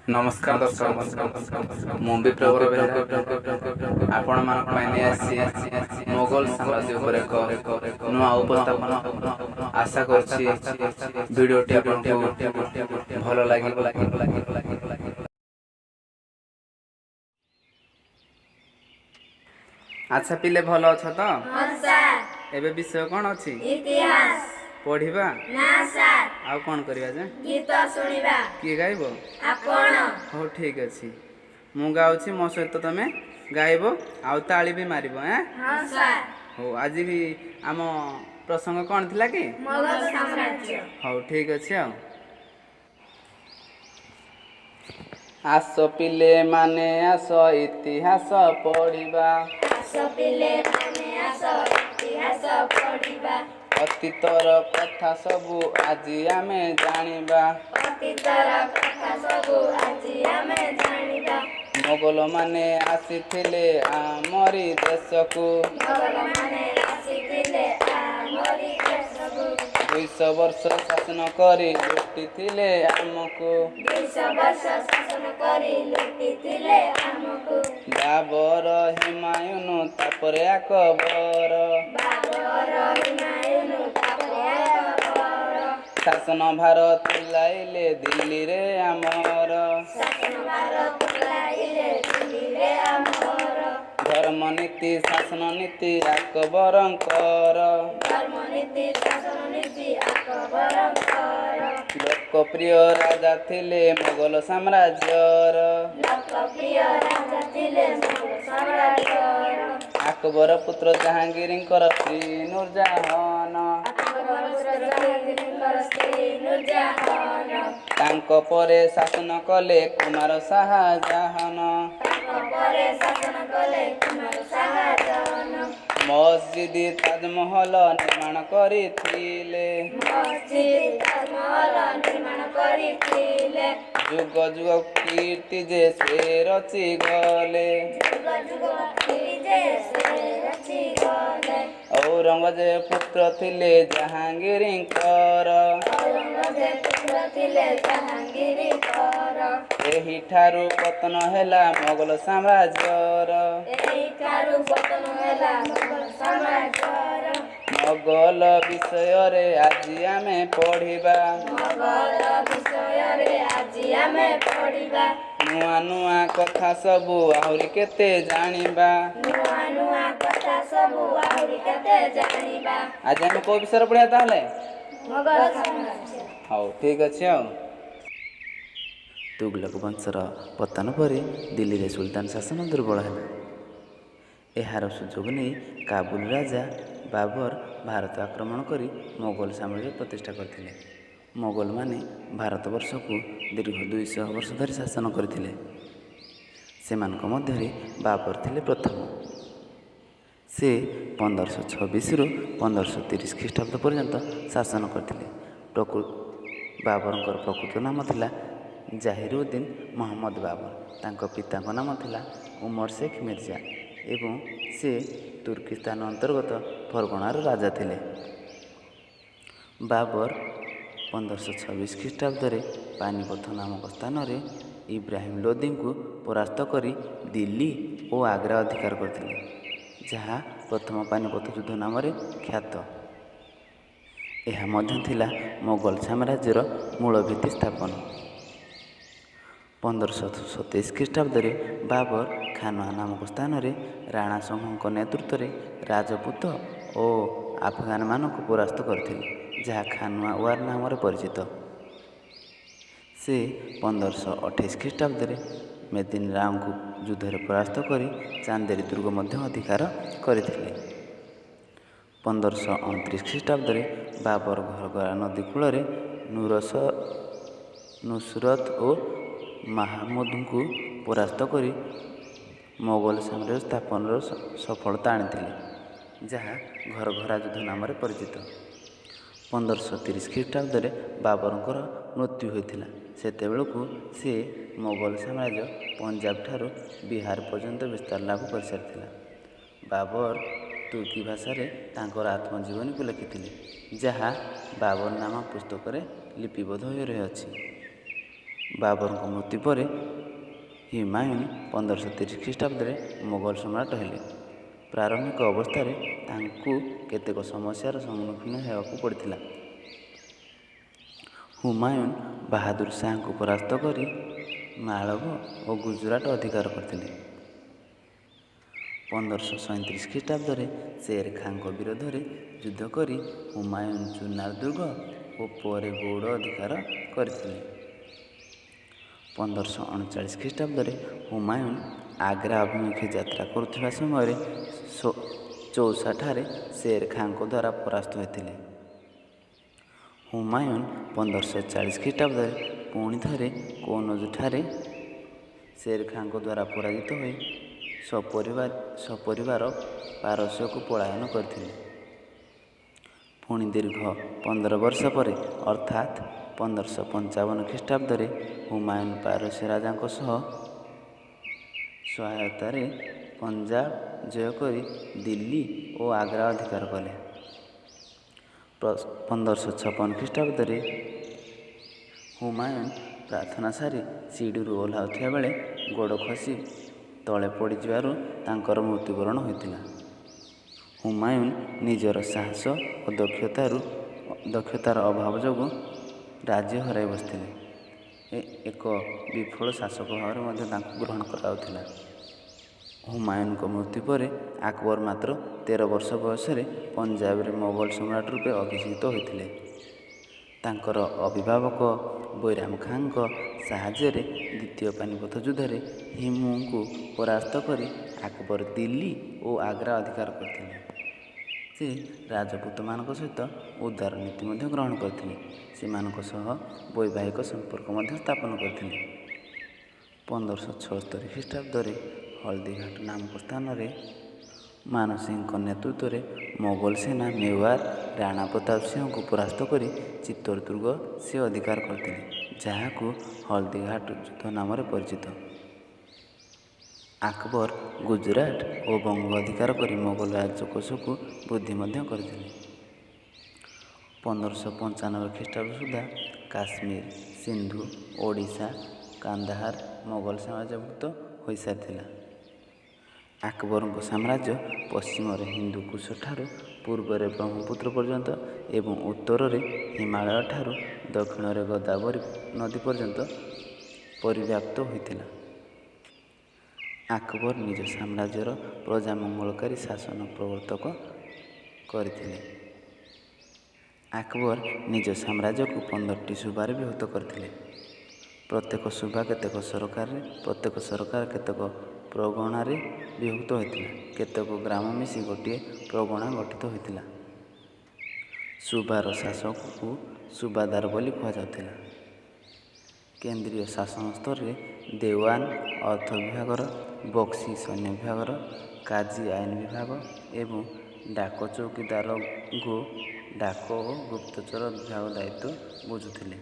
ନମସ୍କାର ଦର୍ଶକ ବନ୍ଧୁ, ମୁଁ ବିପ୍ଳବ ବେହେରା ଆପଣମାନଙ୍କ ପାଇଁ ନେଇ ଆସିଛି ମୋଗଲ ସାମ୍ରାଜ୍ୟ ଉପରେ ଏକ ନୂଆ ଉପସ୍ଥାପନ। ଆଶା କରୁଛି ଭିଡ଼ିଓଟି ଆପଣଙ୍କୁ ଭଲ ଲାଗିବ। ଆଚ୍ଛା ପିଲେ, ଭଲ ଅଛ ତ? ହଁ ସାର୍। ଏବେ ବିଷୟ କ'ଣ ଅଛି? ଇତିହାସ। ପଢିବା? ନା ସାର୍। ଆଉ କ'ଣ କରିବା ଯେ? ଗୀତ ଶୁଣିବା। କିଏ ଗାଇବ? ଆପଣ। ହଉ, ଠିକ୍ ଅଛି, ମୁଁ ଗାଉଛି, ମୋ ସହିତ ତମେ ଗାଇବ ଆଉ ତାଳି ବି ମାରିବ ଏଁ। ହଁ ସାର୍। ହଉ, ଆଜି ବି ଆମ ପ୍ରସଙ୍ଗ କ'ଣ ଥିଲା କି? ମୋଗଲ ସାମ୍ରାଜ୍ୟ। ହଉ, ଠିକ୍ ଅଛି। ଆଉ ଆସ ପିଲେ ମାନେ ଆସ, ଇତିହାସ ପଢିବା। ଆସ ପିଲେ ମାନେ ଆସ, ଇତିହାସ ପଢିବା। ଅତୀତର କଥା ସବୁ ଆଜି ଆମେ ଜାଣିବା। ଅତୀତର କଥା ସବୁ ଆଜି ଆମେ ଜାଣିବା। ମୋଗଲ ମାନେ ଆସିଥିଲେ ଆମରି ଦେଶକୁ। ମୋଗଲ ମାନେ ଆସିଥିଲେ ଆମରି ଦେଶକୁ। 200 ବର୍ଷ ଶାସନ କରି ଲୁଟିଥିଲେ ଆମକୁ। 200 ବର୍ଷ ଶାସନ କରି ଲୁଟିଥିଲେ ଆମକୁ। ବାବର, ହୁମାୟୁନ, ତାପରେ ଆକବର। ବାବର, ହୁମାୟୁନ, ତାପରେ ଆକବର। ଶାସନ ଭାର ତୁଲାଇଲେ ଦିଲ୍ଲୀରେ ଆମର। ଶାସନ ଭାର ତୁଲାଇଲେ ଦିଲ୍ଲୀରେ ଆମର। ଧର୍ମନୀତି, ଶାସନ ନୀତି ଆକବରଙ୍କର। ଧର୍ମନୀତି, ଶାସନ ନୀତି ଆକବରଙ୍କର। ଲୋକପ୍ରିୟ ରାଜା ଥିଲେ ମୋଗଲ ସାମ୍ରାଜ୍ୟର। ଲୋକପ୍ରିୟ ରାଜା ଥିଲେ ମୋଗଲ ସାମ୍ରାଜ୍ୟର। ଆକବର ପୁତ୍ର ଜାହାଙ୍ଗୀରଙ୍କର ସ୍ତ୍ରୀ ନୁରଜାହାନ। ଆକବର ପୁତ୍ର ଜାହାଙ୍ଗୀରଙ୍କର ସ୍ତ୍ରୀ ନୁରଜାହାନ। ତାଙ୍କ ପରେ ଶାସନ କଲେ କୁମାର ଶାହଜାହାନ। ତାଙ୍କ ପରେ ଶାସନ କଲେ କୁମାର ଶାହଜାହାନ। ମସଜିଦ ତାଜମହଲ ନିର୍ମାଣ କରିଥିଲେ। ମସଜିଦ ତାଜମହଲ ନିର୍ମାଣ କରିଥିଲେ। ଯୁଗ ଯୁଗ କୀର୍ତ୍ତି ଯେ ସେ ରଚି ଗଲେ। ଯୁଗ ଯୁଗ କୀର୍ତ୍ତି ଯେ ସେ ରଚି ଗଲେ। ଔରଙ୍ଗଜେବ ପୁତ୍ର ଥିଲେ ଜାହାଙ୍ଗୀରଙ୍କର। ଔରଙ୍ଗଜେବ ପୁତ୍ର ଥିଲେ ଜାହାଙ୍ଗୀରଙ୍କର। ଏହିଠାରୁ ପତନ ହେଲା ମୋଗଲ ସାମ୍ରାଜ୍ୟର। ଏହିଠାରୁ ପତନ ହେଲା ମୋଗଲ ସାମ୍ରାଜ୍ୟର। ମୋଗଲ ବିଷୟରେ ଆଜି ଆମେ ପଢିବା। ମୋଗଲ ବିଷୟରେ ଆଜି ଆମେ ପଢିବା। ନୂଆ ନୂଆ କଥା ସବୁ ଆହୁରି କେତେ ଜାଣିବା। ନୂଆ ନୂଆ କଥା ସବୁ ଆହୁରି କେତେ ଜାଣିବା। ଆଜି ଆମେ କୋଉ ବିଷୟରେ ପଢିବା ତାହେଲେ? ମୋଗଲ ସାମ୍ରାଜ୍ୟ। ହଉ, ଠିକ୍ ଅଛି। ଆଉ ତୁଗଲକ ବଂଶର ପତନ ପରେ ଦିଲ୍ଲୀରେ ସୁଲତାନ ଶାସନ ଦୁର୍ବଳ ହେଲା। ଏହାର ସୁଯୋଗ ନେଇ କାବୁଲ ରାଜା ବାବର ଭାରତ ଆକ୍ରମଣ କରି ମୋଗଲ ସାମ୍ରାଜ୍ୟ ପ୍ରତିଷ୍ଠା କରିଥିଲେ। ମୋଗଲମାନେ ଭାରତବର୍ଷକୁ ଦୀର୍ଘ 200 ବର୍ଷ ଧରି ଶାସନ କରିଥିଲେ। ସେମାନଙ୍କ ମଧ୍ୟରେ ବାବର ଥିଲେ ପ୍ରଥମ। ସେ 1526ରୁ 1530 ଖ୍ରୀଷ୍ଟାବ୍ଦ ପର୍ଯ୍ୟନ୍ତ ଶାସନ କରିଥିଲେ। ବାବରଙ୍କର ପ୍ରକୃତ ନାମ ଥିଲା ଜାହିରୁଦ୍ଦିନ ମହମ୍ମଦ ବାବର। ତାଙ୍କ ପିତାଙ୍କ ନାମ ଥିଲା ଉମର ଶେଖ ମିର୍ଜା ଏବଂ ସେ ତୁର୍କିସ୍ତାନ ଅନ୍ତର୍ଗତ ଫରଗଣାର ରାଜା ଥିଲେ। ବାବର 1526 ଖ୍ରୀଷ୍ଟାବ୍ଦରେ ପାନିପଥ ନାମକ ସ୍ଥାନରେ ଇବ୍ରାହିମ ଲୋଦିଙ୍କୁ ପରାସ୍ତ କରି ଦିଲ୍ଲୀ ଓ ଆଗ୍ରା ଅଧିକାର କରିଥିଲେ, ଯାହା ପ୍ରଥମ ପାନିପଥ ଯୁଦ୍ଧ ନାମରେ ଖ୍ୟାତ। ଏହା ମଧ୍ୟ ଥିଲା ମୋଗଲ ସାମ୍ରାଜ୍ୟର ମୂଳ ଭିତ୍ତି ସ୍ଥାପନ। 1527 ଖ୍ରୀଷ୍ଟାବ୍ଦରେ ବାବର ଖାନୱା ନାମକ ସ୍ଥାନରେ ରାଣା ସଂଘଙ୍କ ନେତୃତ୍ୱରେ ରାଜପୁତ ଓ ଆଫଗାନମାନଙ୍କୁ ପରାସ୍ତ କରିଥିଲେ, ଯାହା ଖାନୱା ୱାର ନାମରେ ପରିଚିତ। ସେ 1528 ଖ୍ରୀଷ୍ଟାବ୍ଦରେ ମେଦିନ ରାଓଙ୍କୁ ଯୁଦ୍ଧରେ ପରାସ୍ତ କରି ଚାନ୍ଦେରୀ ଦୁର୍ଗ ମଧ୍ୟ ଅଧିକାର କରିଥିଲେ। 1529 ଖ୍ରୀଷ୍ଟାବ୍ଦରେ ବାବର ଘରଘରା ନଦୀ କୂଳରେ ନୁସରତ ଓ ମାହମୁଦଙ୍କୁ ପରାସ୍ତ କରି ମୋଗଲ ସାମ୍ରାଜ୍ୟ ସ୍ଥାପନର ସଫଳତା ଆଣିଥିଲେ, ଯାହା ଘରଘରା ଯୁଦ୍ଧ ନାମରେ ପରିଚିତ। 1530 ଖ୍ରୀଷ୍ଟାବ୍ଦରେ ବାବରଙ୍କର ମୃତ୍ୟୁ ହୋଇଥିଲା। ସେତେବେଳକୁ ସେ ମୋଗଲ ସାମ୍ରାଜ୍ୟ ପଞ୍ଜାବ ଠାରୁ ବିହାର ପର୍ଯ୍ୟନ୍ତ ବିସ୍ତାର ଲାଭ କରିସାରିଥିଲା। ବାବର ତୁର୍କୀ ଭାଷାରେ ତାଙ୍କର ଆତ୍ମଜୀବନୀକୁ ଲେଖିଥିଲେ, ଯାହା ବାବରନାମା ପୁସ୍ତକରେ ଲିପିବଦ୍ଧ ହୋଇ ରହିଅଛି। ବାବରଙ୍କ ମୃତ୍ୟୁ ପରେ ହୁମାୟୁନ 1530 ଖ୍ରୀଷ୍ଟାବ୍ଦରେ ମୋଗଲ ସମ୍ରାଟ ହେଲେ। ପ୍ରାରମ୍ଭିକ ଅବସ୍ଥାରେ ତାଙ୍କୁ କେତେକ ସମସ୍ୟାର ସମ୍ମୁଖୀନ ହେବାକୁ ପଡ଼ିଥିଲା। ହୁମାୟୁନ ବାହାଦୁର ଶାହାଙ୍କୁ ପରାସ୍ତ କରି ମାଳବ ଓ ଗୁଜୁରାଟ ଅଧିକାର କରିଥିଲେ। 1537 ଖ୍ରୀଷ୍ଟାବ୍ଦରେ ଶେର ଖାଁଙ୍କ ବିରୋଧରେ ଯୁଦ୍ଧ କରି ହୁମାୟୁନ ଚୁନାର ଦୁର୍ଗ ଓ ପରେ ଗୌଡ଼ ଅଧିକାର କରିଥିଲେ। 1539 ଖ୍ରୀଷ୍ଟାବ୍ଦରେ ହୁମାୟୁନ ଆଗ୍ରା ଅଭିମୁଖେ ଯାତ୍ରା କରୁଥିବା ସମୟରେ ଚୌସାଠାରେ ଶେର ଖାଁଙ୍କ ଦ୍ୱାରା ପରାସ୍ତ ହୋଇଥିଲେ। ହୁମାୟୁନ 1540 ଖ୍ରୀଷ୍ଟାବ୍ଦରେ ପୁଣି ଥରେ କନୌଜଠାରେ ଶେର ଖାଁଙ୍କ ଦ୍ୱାରା ପରାଜିତ ହୋଇ ସପରିବାର ପାରସ୍ୟକୁ ପଳାୟନ କରିଥିଲେ। ପୁଣି ଦୀର୍ଘ 15 ବର୍ଷ ପରେ ଅର୍ଥାତ୍ 1555 ଖ୍ରୀଷ୍ଟାବ୍ଦରେ ହୁମାୟୁନ ପାରସ୍ୟ ରାଜାଙ୍କ ସହ ସହାୟତାରେ ପଞ୍ଜାବ ଜୟ କରି ଦିଲ୍ଲୀ ଓ ଆଗ୍ରା ଅଧିକାର କଲେ। 1556 ଖ୍ରୀଷ୍ଟାବ୍ଦରେ ହୁମାୟୁନ ପ୍ରାର୍ଥନା ସାରି ସିଡ଼ିରୁ ଓହ୍ଲାଉଥିବା ବେଳେ ଗୋଡ଼ ଖସି ତଳେ ପଡ଼ିଯିବାରୁ ତାଙ୍କର ମୃତ୍ୟୁବରଣ ହୋଇଥିଲା। ହୁମାୟୁନ ନିଜର ସାହସ ଓ ଦକ୍ଷତାର ଅଭାବ ଯୋଗୁଁ ରାଜ୍ୟ ହରାଇ ବସିଥିଲେ। ଏକ ବିଫଳ ଶାସକ ଭାବରେ ମଧ୍ୟ ତାଙ୍କୁ ଗ୍ରହଣ କରାଯାଉଥିଲା। ହୁମାୟୁନଙ୍କ ମୃତ୍ୟୁ ପରେ ଆକବର ମାତ୍ର 13 ବର୍ଷ ବୟସରେ ପଞ୍ଜାବରେ ମୋଗଲ ସମ୍ରାଟ ରୂପେ ଅଭିଷିକ୍ତ ହୋଇଥିଲେ। ତାଙ୍କର ଅଭିଭାବକ ବୈରାମ ଖାଁଙ୍କ ସାହାଯ୍ୟରେ ଦ୍ୱିତୀୟ ପାନିପଥ ଯୁଦ୍ଧରେ ହିମୁଙ୍କୁ ପରାସ୍ତ କରି ଆକବର ଦିଲ୍ଲୀ ଓ ଆଗ୍ରା ଅଧିକାର କରିଥିଲେ। ସେ ରାଜପୁତମାନଙ୍କ ସହିତ ଉଦାର ନୀତି ମଧ୍ୟ ଗ୍ରହଣ କରିଥିଲେ। ସେମାନଙ୍କ ସହ ବୈବାହିକ ସମ୍ପର୍କ ମଧ୍ୟ ସ୍ଥାପନ କରିଥିଲେ। 1576 ଖ୍ରୀଷ୍ଟାବ୍ଦରେ ହଳଦୀଘାଟ ନାମକ ସ୍ଥାନରେ ମାନସିଂହଙ୍କ ନେତୃତ୍ୱରେ ମୋଗଲ ସେନା ମେୱାର ରାଣା ପ୍ରତାପ ସିଂହଙ୍କୁ ପରାସ୍ତ କରି ଚିତ୍ତୋର ଦୁର୍ଗ ସେ ଅଧିକାର କରିଥିଲେ, ଯାହାକୁ ହଳଦୀଘାଟ ଯୁଦ୍ଧ ନାମରେ ପରିଚିତ। ଆକବର ଗୁଜୁରାଟ ଓ ବଙ୍ଗ ଅଧିକାର କରି ମୋଗଲ ରାଜକୋଷକୁ ବୃଦ୍ଧି ମଧ୍ୟ କରିଥିଲେ। 1595 ଖ୍ରୀଷ୍ଟାବ୍ଦ ସୁଦ୍ଧା କାଶ୍ମୀର, ସିନ୍ଧୁ, ଓଡ଼ିଶା, କାନ୍ଦାହାର ମୋଗଲ ସାମ୍ରାଜ୍ୟଭୁକ୍ତ ହୋଇସାରିଥିଲା। ଆକବରଙ୍କ ସାମ୍ରାଜ୍ୟ ପଶ୍ଚିମରେ ହିନ୍ଦୁକୁଶଠାରୁ ପୂର୍ବରେ ବ୍ରହ୍ମପୁତ୍ର ପର୍ଯ୍ୟନ୍ତ ଏବଂ ଉତ୍ତରରେ ହିମାଳୟଠାରୁ ଦକ୍ଷିଣରେ ଗୋଦାବରୀ ନଦୀ ପର୍ଯ୍ୟନ୍ତ ପରିବ୍ୟାପ୍ତ ହୋଇଥିଲା। ଆକବର ନିଜ ସାମ୍ରାଜ୍ୟର ପ୍ରଜାମଙ୍ଗଳକାରୀ ଶାସନ ପ୍ରବର୍ତ୍ତକ କରିଥିଲେ। ଆକବର ନିଜ ସାମ୍ରାଜ୍ୟକୁ 15ଟି ସୁବାରେ ବିଭକ୍ତ କରିଥିଲେ। ପ୍ରତ୍ୟେକ ସୁବା କେତେକ ସରକାରରେ, ପ୍ରତ୍ୟେକ ସରକାର କେତେକ ପ୍ରଗଣାରେ ବିଭକ୍ତ ହୋଇଥିଲା। କେତେକ ଗ୍ରାମ ମିଶି ଗୋଟିଏ ପ୍ରଗଣା ଗଠିତ ହୋଇଥିଲା। ସୁବାର ଶାସକକୁ ସୁବାଦାର ବୋଲି କୁହାଯାଉଥିଲା। କେନ୍ଦ୍ରୀୟ ଶାସନ ସ୍ତରରେ ଦେୱାନ ଅର୍ଥ ବିଭାଗର, ବକ୍ସି ସୈନ୍ୟ ବିଭାଗର, କାଜୀ ଆଇନ ବିଭାଗ ଏବଂ ଡାକ ଚୌକିଦାରଙ୍କୁ ଡାକ ଓ ଗୁପ୍ତଚର ବିଭାଗ ଦାୟିତ୍ୱ ବୁଝୁଥିଲେ।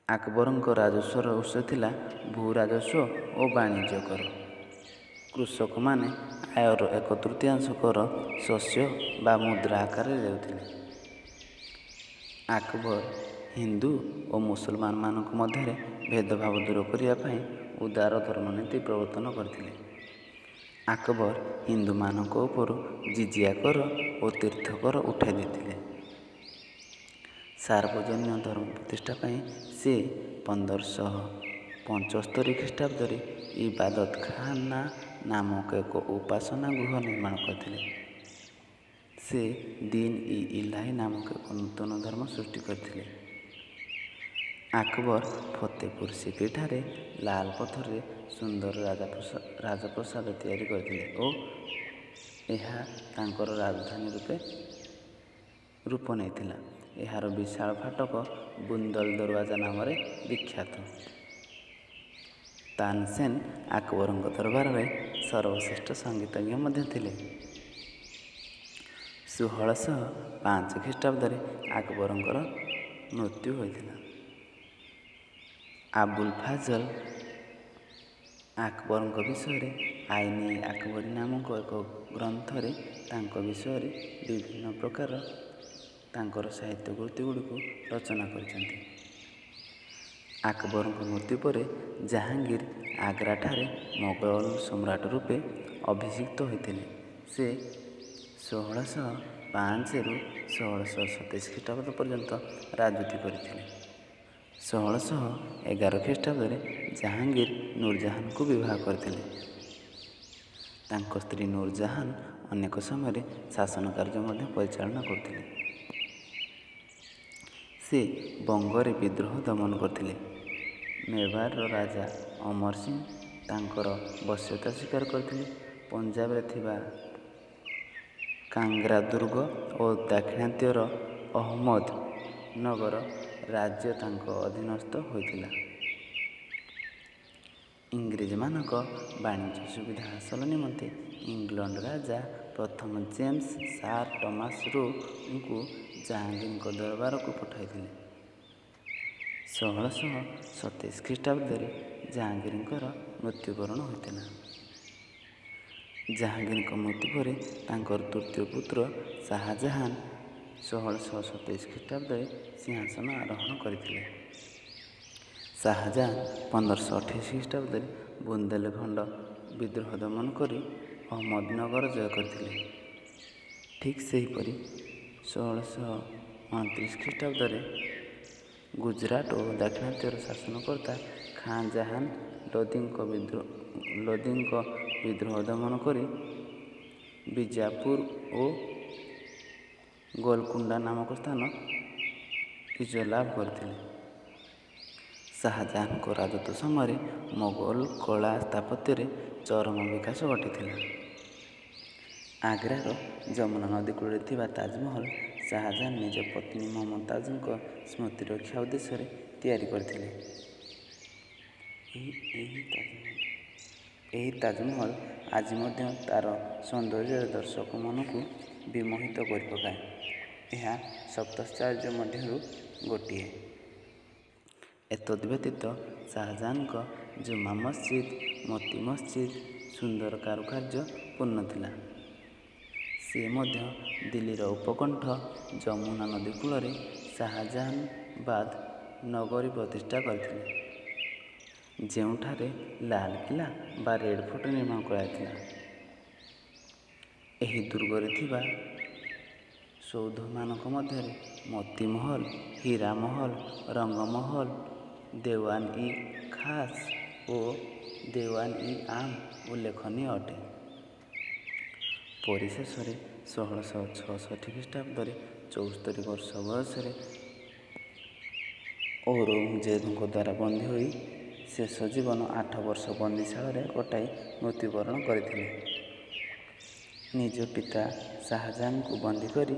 ଆକବରଙ୍କ ରାଜସ୍ୱର ଉତ୍ସ ଥିଲା ଭୂ ରାଜସ୍ୱ ଓ ବାଣିଜ୍ୟ କର। କୃଷକମାନେ ଆୟର ଏକ ତୃତୀୟାଂଶ କର ଶସ୍ୟ ବା ମୁଦ୍ରା ଆକାରରେ ଦେଉଥିଲେ। ଆକବର ହିନ୍ଦୁ ଓ ମୁସଲମାନମାନଙ୍କ ମଧ୍ୟରେ ଭେଦଭାବ ଦୂର କରିବା ପାଇଁ ଉଦାର ଧର୍ମନୀତି ପ୍ରବର୍ତ୍ତନ କରିଥିଲେ। ଆକବର ହିନ୍ଦୁମାନଙ୍କ ଉପରୁ ଜିଜିଆ କର ଓ ତୀର୍ଥ କର ଉଠାଇ ଦେଇଥିଲେ। ସାର୍ବଜନୀନ ଧର୍ମ ପ୍ରତିଷ୍ଠା ପାଇଁ ସେ 1575 ଖ୍ରୀଷ୍ଟାବ୍ଦରେ ଇବାଦତ ଖାନା ନାମକ ଏକ ଉପାସନା ଗୃହ ନିର୍ମାଣ କରିଥିଲେ। ସେ ଦିନ-ଇ-ଇଲାହି ନାମକ ଏକ ନୂତନ ଧର୍ମ ସୃଷ୍ଟି କରିଥିଲେ। ଆକବର ଫତେପୁର ସିକ୍ରିଠାରେ ଲାଲ ପଥରରେ ସୁନ୍ଦର ରାଜପ୍ରାସାଦ ତିଆରି କରିଥିଲେ ଓ ଏହା ତାଙ୍କର ରାଜଧାନୀ ରୂପେ ରୂପ ନେଇଥିଲା। ଏହାର ବିଶାଳ ଫାଟକ ବୁନ୍ଦଲ ଦରୱାଜା ନାମରେ ବିଖ୍ୟାତ। ତାନସେନ ଆକବରଙ୍କ ଦରବାରରେ ସର୍ବଶ୍ରେଷ୍ଠ ସଙ୍ଗୀତଜ୍ଞ ମଧ୍ୟ ଥିଲେ। 1605 ଖ୍ରୀଷ୍ଟାବ୍ଦରେ ଆକବରଙ୍କର ମୃତ୍ୟୁ ହୋଇଥିଲା। ଆବୁଲ ଫାଜଲ ଆକବରଙ୍କ ବିଷୟରେ ଆଇନ-ଇ-ଆକବରୀ ନାମକ ଏକ ଗ୍ରନ୍ଥରେ ତାଙ୍କ ବିଷୟରେ ବିଭିନ୍ନ ପ୍ରକାର ତାଙ୍କର ସାହିତ୍ୟ କୃତିଗୁଡ଼ିକୁ ରଚନା କରିଛନ୍ତି। ଆକବରଙ୍କ ମୃତ୍ୟୁ ପରେ ଜାହାଙ୍ଗୀର ଆଗ୍ରାଠାରେ ମୋଗଲ ସମ୍ରାଟ ରୂପେ ଅଭିଷିକ୍ତ ହୋଇଥିଲେ। ସେ 1605ରୁ 1627 ଖ୍ରୀଷ୍ଟାବ୍ଦ ପର୍ଯ୍ୟନ୍ତ ରାଜୁତି କରିଥିଲେ। 1611 ଖ୍ରୀଷ୍ଟାବ୍ଦରେ ଜାହାଙ୍ଗୀର ନୁରଜାହାନଙ୍କୁ ବିବାହ କରିଥିଲେ। ତାଙ୍କ ସ୍ତ୍ରୀ ନୁରଜାହାନ ଅନେକ ସମୟରେ ଶାସନ କାର୍ଯ୍ୟ ମଧ୍ୟ ପରିଚାଳନା କରୁଥିଲେ। ସେ ବଙ୍ଗରେ ବିଦ୍ରୋହ ଦମନ କରିଥିଲେ। ମେବାରର ରାଜା ଅମର ସିଂ ତାଙ୍କର ବଶ୍ୟତା ସ୍ୱୀକାର କରିଥିଲେ। ପଞ୍ଜାବରେ ଥିବା କାଙ୍ଗ୍ରା ଦୁର୍ଗ ଓ ଦାକ୍ଷିଣାତ୍ୟର ଅହମ୍ମଦ ନଗର ରାଜ୍ୟ ତାଙ୍କ ଅଧୀନସ୍ଥ ହୋଇଥିଲା। ଇଂରେଜମାନଙ୍କ ବାଣିଜ୍ୟ ସୁବିଧା ହାସଲ ନିମନ୍ତେ ଇଂଲଣ୍ଡ ରାଜା ପ୍ରଥମ ଜେମ୍ସ ସାର୍ ଟମାସ୍ ରୋଙ୍କୁ ଜାହାଙ୍ଗୀରଙ୍କ ଦରବାରକୁ ପଠାଇଥିଲେ। 1627 ଖ୍ରୀଷ୍ଟାବ୍ଦରେ ଜାହାଙ୍ଗୀରଙ୍କର ମୃତ୍ୟୁବରଣ ହୋଇଥିଲା। ଜାହାଙ୍ଗୀରଙ୍କ ମୃତ୍ୟୁ ପରେ ତାଙ୍କର ତୃତୀୟ ପୁତ୍ର ଶାହାଜାହାନ 1627 ଖ୍ରୀଷ୍ଟାବ୍ଦରେ ସିଂହାସନ ଆରୋହଣ କରିଥିଲେ। ଶାହାଜାହାନ 1528 ଖ୍ରୀଷ୍ଟାବ୍ଦରେ ବୁନ୍ଦେଲଖଣ୍ଡ ବିଦ୍ରୋହ ଦମନ କରି ଅହମ୍ମଦନଗର ଜୟ କରିଥିଲେ। ଠିକ୍ ସେହିପରି 1629 ଖ୍ରୀଷ୍ଟାବ୍ଦରେ ଗୁଜରାଟ ଓ ଦାକ୍ଷିଣାତ୍ୟର ଶାସନକର୍ତ୍ତା ଖାଁ ଜାହାନ ଲୋଦିଙ୍କ ବିଦ୍ରୋହ ଦମନ କରି ବିଜାପୁର ଓ ଗୋଲକୁଣ୍ଡା ନାମକ ସ୍ଥାନ ବିଜୟ ଲାଭ କରିଥିଲେ। ଶାହାଜାହାନଙ୍କ ରାଜତ୍ୱ ସମୟରେ ମୋଗଲ କଳା ସ୍ଥାପତ୍ୟରେ ଚରମ ବିକାଶ ଘଟିଥିଲା। ଆଗ୍ରାର ଯମୁନା ନଦୀ କୂଳରେ ଥିବା ତାଜମହଲ ଶାହାଜାହାନ ନିଜ ପତ୍ନୀ ମମତାଜଙ୍କ ସ୍ମୃତି ରକ୍ଷା ଉଦ୍ଦେଶ୍ୟରେ ତିଆରି କରିଥିଲେ। ଏହି ଏହି ତାଜମହଲ ଏହି ତାଜମହଲ ଆଜି ମଧ୍ୟ ତା'ର ସୌନ୍ଦର୍ଯ୍ୟରେ ଦର୍ଶକ ମନକୁ ବିମୋହିତ କରିପକାଏ। ଏହା ସପ୍ତାଶ୍ଚର୍ଯ୍ୟ ମଧ୍ୟରୁ ଗୋଟିଏ। ଏତଦ୍ ବ୍ୟତୀତ ଶାହାଜାହାନଙ୍କ ଜୁମା ମସଜିଦ, ମୋତି ମସଜିଦ ସୁନ୍ଦର କାରୁକାର୍ଯ୍ୟ ପୂର୍ଣ୍ଣ ଥିଲା। ସେ ମଧ୍ୟ ଦିଲ୍ଲୀର ଉପକଣ୍ଠ ଯମୁନା ନଦୀ କୂଳରେ ଶାହାଜାହାନବାଦ ନଗରୀ ପ୍ରତିଷ୍ଠା କରିଥିଲେ, ଯେଉଁଠାରେ ଲାଲକିଲ୍ଲା ବା ରେଡ଼ ଫୋର୍ଟ ନିର୍ମାଣ କରାଯାଇଥିଲା। ଏହି ଦୁର୍ଗରେ ଥିବା ସୌଧମାନଙ୍କ ମଧ୍ୟରେ ମୋତି ମହଲ, ହୀରା ମହଲ, ରଙ୍ଗ ମହଲ, ଦେୱାନ-ଇ-ଖାସ ଓ ଦେୱାନ-ଇ-ଆମ୍ ଉଲ୍ଲେଖନୀୟ ଅଟେ। ପରିଶେଷରେ 1666 ଖ୍ରୀଷ୍ଟାବ୍ଦରେ 74 ବର୍ଷ ବୟସରେ ଔରଙ୍ଗଜେବଙ୍କ ଦ୍ୱାରା ବନ୍ଦୀ ହୋଇ ଶେଷ ଜୀବନ 8 ବର୍ଷ ବନ୍ଦୀଶାଳାରେ କଟାଇ ମୃତ୍ୟୁବରଣ କରିଥିଲେ। ନିଜ ପିତା ଶାହାଜାହାନଙ୍କୁ ବନ୍ଦୀ କରି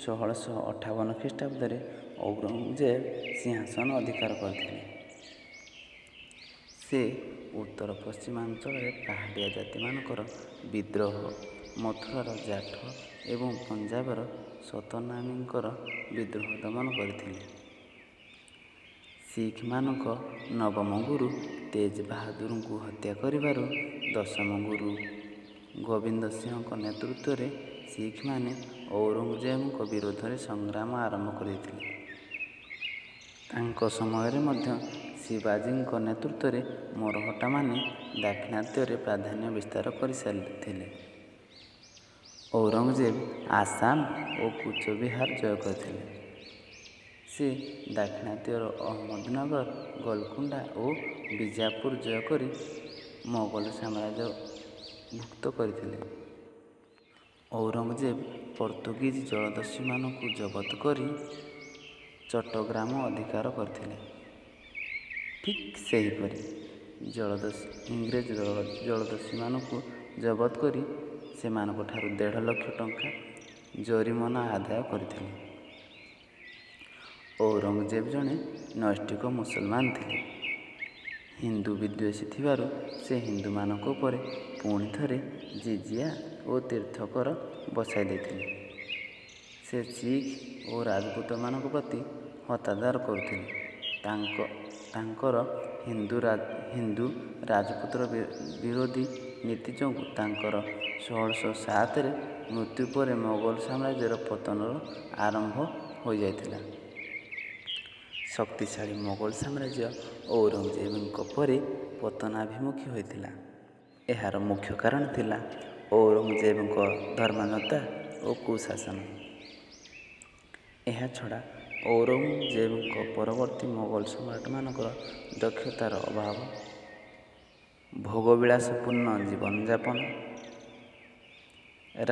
1658 ଖ୍ରୀଷ୍ଟାବ୍ଦରେ ଔରଙ୍ଗଜେବ ସିଂହାସନ ଅଧିକାର କରିଥିଲେ। ସେ ଉତ୍ତର ପଶ୍ଚିମାଞ୍ଚଳରେ ପାହାଡ଼ିଆ ଜାତିମାନଙ୍କର ବିଦ୍ରୋହ, ମଥୁରାର ଜାଠ ଏବଂ ପଞ୍ଜାବର ସତନାମୀଙ୍କର ବିଦ୍ରୋହ ଦମନ କରିଥିଲେ। ଶିଖମାନଙ୍କ ନବମ ଗୁରୁ ତେଜ ବାହାଦୁରଙ୍କୁ ହତ୍ୟା କରିବାରୁ ଦଶମ ଗୁରୁ ଗୋବିନ୍ଦ ସିଂହଙ୍କ ନେତୃତ୍ୱରେ ଶିଖମାନେ ଔରଙ୍ଗଜେବଙ୍କ ବିରୋଧରେ ସଂଗ୍ରାମ ଆରମ୍ଭ କରିଦେଇଥିଲେ। ତାଙ୍କ ସମୟରେ ମଧ୍ୟ ଶିବାଜୀଙ୍କ ନେତୃତ୍ୱରେ ମରହଟ୍ଟାମାନେ ଦାକ୍ଷିଣାତ୍ୟରେ ପ୍ରାଧାନ୍ୟ ବିସ୍ତାର କରିସାରିଥିଲେ। ଔରଙ୍ଗଜେବ ଆସାମ ଓ କୁଚବିହାର ଜୟ କରିଥିଲେ। ସେ ଦାକ୍ଷିଣାତ୍ୟର ଅହମ୍ମଦନଗର, ଗୋଲକୁଣ୍ଡା ଓ ବିଜାପୁର ଜୟ କରି ମୋଗଲ ସାମ୍ରାଜ୍ୟଭୁକ୍ତ କରିଥିଲେ। ଔରଙ୍ଗଜେବ ପର୍ତ୍ତୁଗୀଜ ଜଳଦସ୍ୟୁମାନଙ୍କୁ ଜବତ କରି ଚଟ୍ଟଗ୍ରାମ ଅଧିକାର କରିଥିଲେ। ଠିକ୍ ସେହିପରି ଇଂରେଜ ଜଳଦସ୍ୟୁମାନଙ୍କୁ ଜବତ କରି ସେମାନଙ୍କଠାରୁ 1.5 ଲକ୍ଷ ଟଙ୍କା ଜରିମାନା ଆଦାୟ କରିଥିଲେ। ଔରଙ୍ଗଜେବ ଜଣେ ନୈଷ୍ଠିକ ମୁସଲମାନ ଥିଲେ। ହିନ୍ଦୁ ବିଦ୍ୱେଷୀ ଥିବାରୁ ସେ ହିନ୍ଦୁମାନଙ୍କ ଉପରେ ପୁଣି ଥରେ ଜିଜିଆ ଓ ତୀର୍ଥକର ବସାଇ ଦେଇଥିଲେ। ସେ ଶିଖ ଓ ରାଜପୁତମାନଙ୍କ ପ୍ରତି ହତାଦର କରୁଥିଲେ। ତାଙ୍କର ହିନ୍ଦୁ ରାଜପୁତ୍ର ବିରୋଧୀ ନୀତି ଯୋଗୁଁ ତାଙ୍କର 1607ରେ ମୃତ୍ୟୁ ପରେ ମୋଗଲ ସାମ୍ରାଜ୍ୟର ପତନର ଆରମ୍ଭ ହୋଇଯାଇଥିଲା। ଶକ୍ତିଶାଳୀ ମୋଗଲ ସାମ୍ରାଜ୍ୟ ଔରଙ୍ଗଜେବଙ୍କ ପରେ ପତନାଭିମୁଖୀ ହୋଇଥିଲା। ଏହାର ମୁଖ୍ୟ କାରଣ ଥିଲା ଔରଙ୍ଗଜେବଙ୍କ ଧର୍ମାନ୍ଧତା ଓ କୁଶାସନ। ଏହାଛଡ଼ା ଔରଙ୍ଗଜେବଙ୍କ ପରବର୍ତ୍ତୀ ମୋଗଲ ସମ୍ରାଟମାନଙ୍କର ଦକ୍ଷତାର ଅଭାବ, ଭୋଗବିଳାସପୂର୍ଣ୍ଣ ଜୀବନଯାପନ,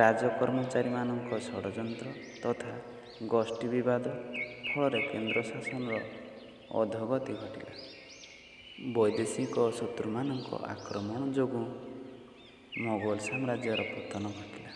ରାଜକର୍ମଚାରୀମାନଙ୍କ ଷଡ଼ଯନ୍ତ୍ର ତଥା ଗୋଷ୍ଠୀ ବିବାଦ ଫଳରେ କେନ୍ଦ୍ର ଶାସନର ଅଧୋଗତି ଘଟିଲା। ବୈଦେଶିକ ଶତ୍ରୁମାନଙ୍କ ଆକ୍ରମଣ ଯୋଗୁଁ ମୋଗଲ ସାମ୍ରାଜ୍ୟର ପତନ ଘଟିଲା।